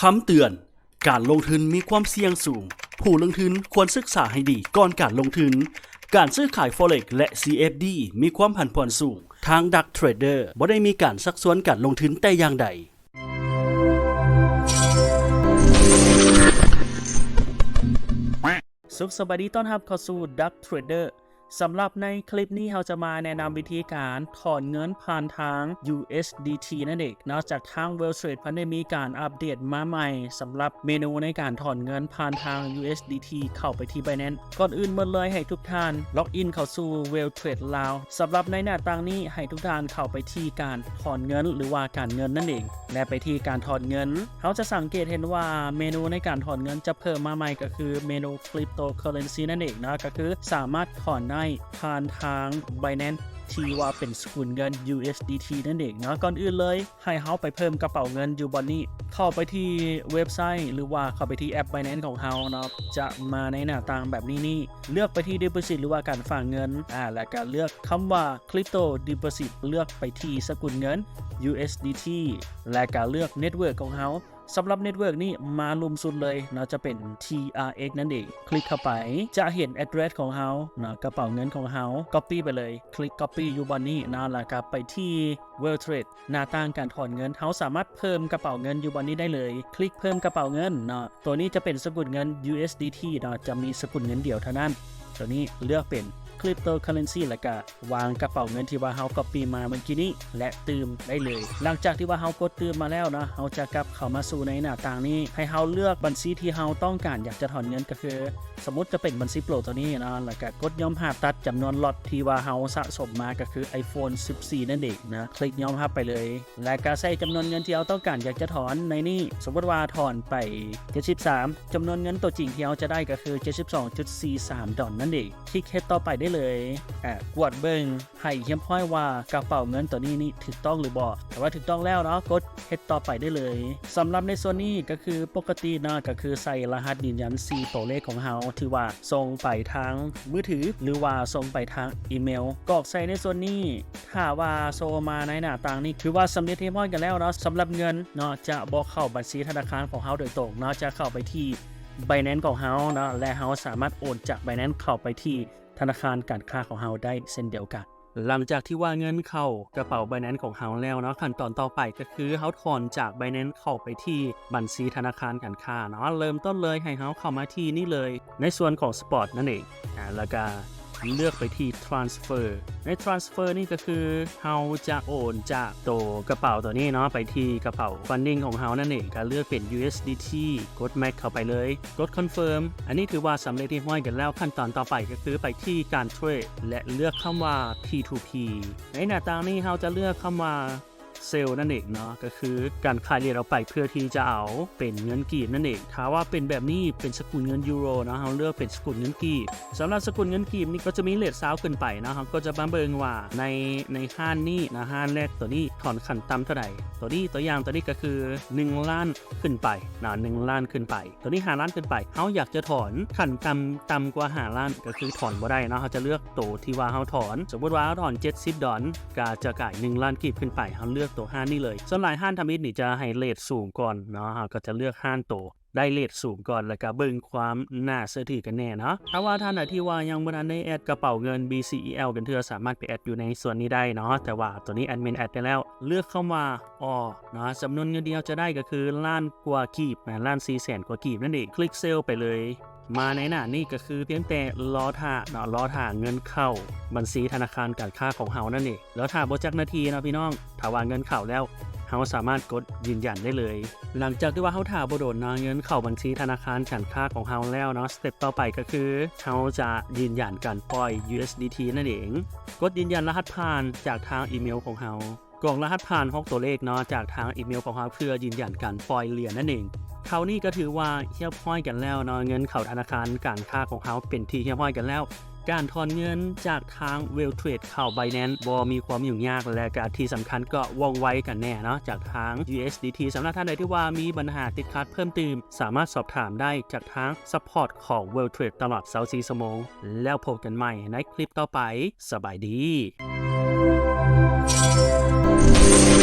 ຄຳເຕືອນ, ການລົງທຶນມີຄວາມສ່ຽງສູງ. ຜູ້ລົງທຶນຄວນສຶກສາໃຫ້ດີກ່ອນການລົງທຶນ. ການຊື້ຂາຍ Forex ແລະ CFD ມີຄວາມຜັນຜວນສູງ. ທາງ Dark Trader ບໍ່ໄດ້ມີການຊັກຊວນການລົງທຶນແຕ່ຢ່າງໃດ. ສຸກສະບາຍດີ ຕ້ອນຮັບເຂົ້າສູ່ Dark Trader. ສຳລັບໃນຄລິບນີ້ ເຮົາຈະມາແນະນຳວິທີການຖອນເງິນຜ່ານທາງ USDT ນັ້ນເອງເນາະ. ຈາກທາງ WealthTrade ເພິ່ນໄດ້ມີການອັບເດດມາໃໝ່ ສຳລັບເມນູໃນການຖອນເງິນຜ່ານທາງ USDT ເຂົ້າໄປທີ່ Binance. ກ່ອນອື່ນໝົດເລີຍ ໃຫ້ທຸກທ່ານ log in ເຂົ້າສູ່ WealthTrade ລາວ. ສຳລັບໃນໜ້າຕ່າງນີ້ ໃຫ້ທຸກທ່ານເຂົ້າໄປທີ່ການຖອນເງິນ ຫຼືວ່າການເງິນນັ້ນເອງ ແລະ ໄປທີ່ການຖອນເງິນ. ເຮົາຈະສັງເກດເຫັນວ່າເມນູໃນການຖອນເງິນຈະເພີ່ມມາໃໝ່ ກໍຄືເມນູ Cryptocurrency ນັ້ນເອງເນາະ, ກໍຄືສາມາດຖອນໄດ້ຜ່ານທາງ Binance ທີ່ວ່າເປັນສະກຸນເງິນ USDT ນັ້ນເອງເນາະ. ກ່ອນອື່ນເລີຍ ໃຫ້ເຮົາໄປເພີ່ມກະເປົາເງິນຢູ່ບ່ອນນີ້. ເຂົ້າໄປທີ່ເວັບໄຊ ຫຼືວ່າເຂົ້າໄປທີ່ແອັບ Binance ຂອງເຮົາເນາະ, ຈະມາໃນໜ້າຕ່າງແບບນີ້ນີ້. ເລືອກໄປທີ່ Deposit ຫຼືວ່າການຝາກເງິນ, ອາ ແລ້ວກະເລືອກຄຳວ່າ Crypto Deposit ເລືອກໄປທີ່ສະກຸນເງິນ USDT ແລ້ວກະເລືອກ Network ຂອງເຮົາ. ສຳລັບ Network ນີ້ມາລຸ່ມສຸດເລີຍເນາະ, ຈະເປັນ TRX ນັ້ນເອງ. ຄລິກເຂົ້າໄປ ຈະເຫັນ address ຂອງເຮົາເນາະ, ກະເປົາເງິນຂອງເຮົາ. Copy ໄປເລີຍ, ຄລິກ Copy ຢູ່ບ່ອນນີ້ເນາະ, ແລ້ວກະໄປທີ່ WealthTrade ໜ້າຕ່າງການຖອນເງິນ. ເຮົາສາມາດເພີ່ມກະເປົາເງິນຢູ່ບ່ອນນີ້ໄດ້ເລີຍ. ຄລິກເພີ່ມກະເປົາເງິນເນາະ. ໂຕນີ້ຈະເປັນສະກຸນເງິນ USDT ເນາະ, ຈະມີສະກຸນເງິນດຽວເທົ່ານັ້ນ. ໂຕນີ້ເລືອກເປັນ Cryptocurrency ແລ້ວກະວາງກະເປົາເງິນທີ່ວ່າເຮົາ copy ມາເມື່ອກີ້ນີ້ ແລະ ຕື່ມໄດ້ເລີຍ. ຫຼັງຈາກທີ່ວ່າເຮົາກົດຕື່ມມາແລ້ວເນາະ, ເຮົາຈະກັບເຂົ້າມາສູ່ໃນໜ້າຕ່າງນີ້. ໃຫ້ເຮົາເລືອກບັນຊີທີ່ເຮົາຕ້ອງການຢາກຈະຖອນເງິນ, ກໍຄື ສົມມຸດຈະເປັນບັນຊີໂປຣໂຕນີ້ເນາະ, ແລ້ວກະກົດຍອມຮັບ ຕັດຈຳນວນລັອດທີ່ວ່າເຮົາສະສົມມາ ກໍຄື iPhone ສິບສີ່ ນັ້ນເອງນະ. ຄລິກຍອມຮັບໄປເລີຍ ແລ້ວກະໃສ່ຈຳນວນເງິນທີ່ເຮົາຕ້ອງການຢາກຈະຖອນໃນນີ້. ສົມມຸດວ່າຖອນໄປເຈັດສິບສາມ, ຈຳນວນເງິນໂຕຈິງທີ່ເຮົາຈະໄດ້ກໍຄືເຈັດສິບສອງຈຸດສີ່ສາມດອນນັ້ນເອງ. ຄລິກເຮັດຕໍ່ໄປໄດ້ເລີຍ. ອາ ກວດເບິ່ງໃຫ້ຮຽບຮ້ອຍວ່າກະເປົາເງິນໂຕນີ້ນີ້ຖືກຕ້ອງຫຼືບໍ່. ຖ້າວ່າຖືກຕ້ອງແລ້ວເນາະ, ກົດເຮັດຕໍ່ໄປໄດ້ເລີຍ. ສຳລັບໃນສ່ວນນີ້ກໍຄືປົກກະຕິເນາະ, ກໍຄືໃສ່ລະຫັດຢືນຢັນສີ່ໂຕເລກຂອງເຮົາ ທີ່ວ່າສົ່ງໄປທາງມືຖື ຫຼືວ່າສົ່ງໄປທາງອີເມວ. ກອກໃສ່ໃນສ່ວນນີ້. ຖ້າວ່າໂຊມາໃນໜ້າຕ່າງນີ້ ຖືວ່າສຳເລັດຮຽບຮ້ອຍກັນແລ້ວເນາະ. ສຳລັບເງິນເນາະ ຈະບໍ່ເຂົ້າບັນຊີທະນາຄານຂອງເຮົາໂດຍຕົງເນາະ, ຈະເຂົ້າໄປທີ່ Binance ຂອງເຮົາເນາະ ແລະ ເຮົາສາມາດໂອນຈາກ Binance ເຂົ້າໄປທີ່ທະນາຄານການຄ້າຂອງເຮົາໄດ້ເຊັ່ນດຽວກັນ. ຫຼັງຈາກທີ່ວ່າເງິນເຂົ້າກະເປົາ Binance ຂອງເຮົາແລ້ວເນາະ, ຂັ້ນຕອນຕໍ່ໄປກໍຄືເຮົາຖອນຈາກ Binance ເຂົ້າໄປທີ່ບັນຊີທະນາຄານການຄ້າເນາະ. ເລີ່ມຕົ້ນເລີຍ ໃຫ້ເຮົາເຂົ້າມາທີ່ນີ້ເລີຍ ໃນສ່ວນຂອງ Spot ນັ້ນເອງ. ອາ ແລ້ວກະເລືອກໄປທີ່ Transfer. ໃນ Transfer ນີ້ກໍຄືເຮົາຈະໂອນຈາກໂຕກະເປົາໂຕນີ້ເນາະ ໄປທີ່ກະເປົາ Funding ຂອງເຮົານັ້ນເອງ. ກະເລືອກເປັນ USDT, ກົດ Max ເຂົ້າໄປເລີຍ, ກົດ Confirm. ອັນນີ້ຖືວ່າສຳເລັດຮຽບຮ້ອຍກັນແລ້ວ. ຂັ້ນຕອນຕໍ່ໄປກໍຄືໄປທີ່ການເທຣດ ແລະ ເລືອກຄຳວ່າ P two P. ໃນໜ້າຕ່າງນີ້ເຮົາຈະເລືອກຄຳວ່າ Sell ນັ້ນເອງເນາະ, ກໍຄືການຂາຍເລດອອກໄປເພື່ອທີ່ຈະເອົາເປັນເງິນກີບນັ້ນເອງ. ຖ້າວ່າເປັນແບບນີ້ ເປັນສະກຸນເງິນຢູໂຣເນາະ, ເຮົາເລືອກເປັນສະກຸນເງິນກີບ. ສຳລັບສະກຸນເງິນກີບນີ້ກໍຈະມີເລດຊາວຂຶ້ນໄປເນາະ, ເຮົາກໍຈະມາເບິ່ງວ່າໃນ ໃນຮ້ານນີ້ເນາະ, ຮ້ານແລກໂຕນີ້ຖອນຂັ້ນຕ່ຳເທົ່າໃດ. ໂຕນີ້ ຕົວຢ່າງໂຕນີ້ກໍຄືໜຶ່ງລ້ານຂຶ້ນໄປເນາະ, ໜຶ່ງລ້ານຂຶ້ນໄປ. ໂຕນີ້ຫ້າລ້ານຂຶ້ນໄປ, ເຮົາຢາກຈະຖອນຂັ້ນຕ່ຳ ຕ່ຳກວ່າຫ້າລ້ານ ກໍຄືຖອນບໍ່ໄດ້ເນາະ. ເຮົາຈະເລືອກໂຕທີ່ວ່າເຮົາຖອນ. ສົມມຸດວ່າເຮົາຖອນເຈັດສິບດອນ ກະຈະກາຍໜຶ່ງລ້ານກີບຂຶ້ນໄປ. ເຮົາເລືອກໂຕຮ້ານນີ້ເລີຍ. ສ່ວນຫຼາຍຮ້ານທຳອິດນີ້ຈະໃຫ້ເລດສູງກ່ອນເນາະ, ເຮົາກໍຈະເລືອກຮ້ານໂຕໄດ້ເລດສູງກ່ອນ ແລ້ວກະເບິ່ງຄວາມໜ້າເຊື່ອຖືກັນແນ່ເນາະ. ຖ້າວ່າທ່ານໃດທີ່ວ່າຍັງບໍ່ທັນໄດ້ແອັດກະເປົາເງິນ BCEL ກັນເທື່ອ ສາມາດໄປແອັດຢູ່ໃນສ່ວນນີ້ໄດ້ເນາະ, ແຕ່ວ່າໂຕນີ້ແອັດມິນແອັດໄດ້ແລ້ວ. ເລືອກຄຳວ່າ All ເນາະ, ຈຳນວນເງິນທີ່ເຮົາຈະໄດ້ກໍຄືລ້ານກວ່າກີບນະ, ລ້ານສີ່ແສນກວ່າກີບນັ້ນເອງ. ຄລິກ Sell ໄປເລີຍ. ມາໃນໜ້ານີ້ກໍຄືພຽງແຕ່ລໍຖ້າເນາະ, ລໍຖ້າເງິນເຂົ້າບັນຊີທະນາຄານການຄ້າຂອງເຮົານັ້ນເອງ. ລໍຖ້າບໍ່ຈັກນາທີເນາະພີ່ນ້ອງ, ຖ້າວ່າເງິນເຂົ້າແລ້ວ ເຮົາສາມາດກົດຢືນຢັນໄດ້ເລີຍ. ຫຼັງຈາກທີ່ວ່າເຮົາຖ້າບໍ່ດົນເນາະ, ເງິນເຂົ້າບັນຊີທະນາຄານການຄ້າຂອງເຮົາແລ້ວເນາະ, ສະເຕັບຕໍ່ໄປກໍຄືເຮົາຈະຢືນຢັນການປ່ອຍ USDT ນັ້ນເອງ. ກົດຢືນຢັນລະຫັດຜ່ານຈາກທາງອີເມວຂອງເຮົາ. ກອກລະຫັດຜ່ານຫົກຕົວເລກເນາະ ຈາກທາງອີເມວຂອງເຮົາ ເພື່ອຢືນຢັນການປ່ອຍຫຼຽນນັ້ນເອງ. ເທົ່ານີ້ກໍຖືວ່າຮຽບຮ້ອຍກັນແລ້ວເນາະ, ເງິນເຂົ້າທະນາຄານການຄ້າຂອງເຮົາເປັນທີ່ຮຽບຮ້ອຍກັນແລ້ວ. ການຖອນເງິນຈາກທາງ WealthTrade ເຂົ້າ Binance ບໍ່ມີຄວາມຫຍຸ້ງຍາກ ແລະ ກະທີ່ສຳຄັນກໍວ່ອງໄວກັນແນ່ເນາະ ຈາກທາງ USDT. ສຳລັບທ່ານໃດທີ່ວ່າມີບັນຫາຕິດຂັດເພີ່ມຕື່ມ ສາມາດສອບຖາມໄດ້ຈາກທາງ support ຂອງ WealthTrade ຕະຫຼອດຊາວສີ່ຊົ່ວໂມງ. ແລ້ວພົບກັນໃໝ່ໃນຄລິບຕໍ່ໄປ. ສະບາຍດີ.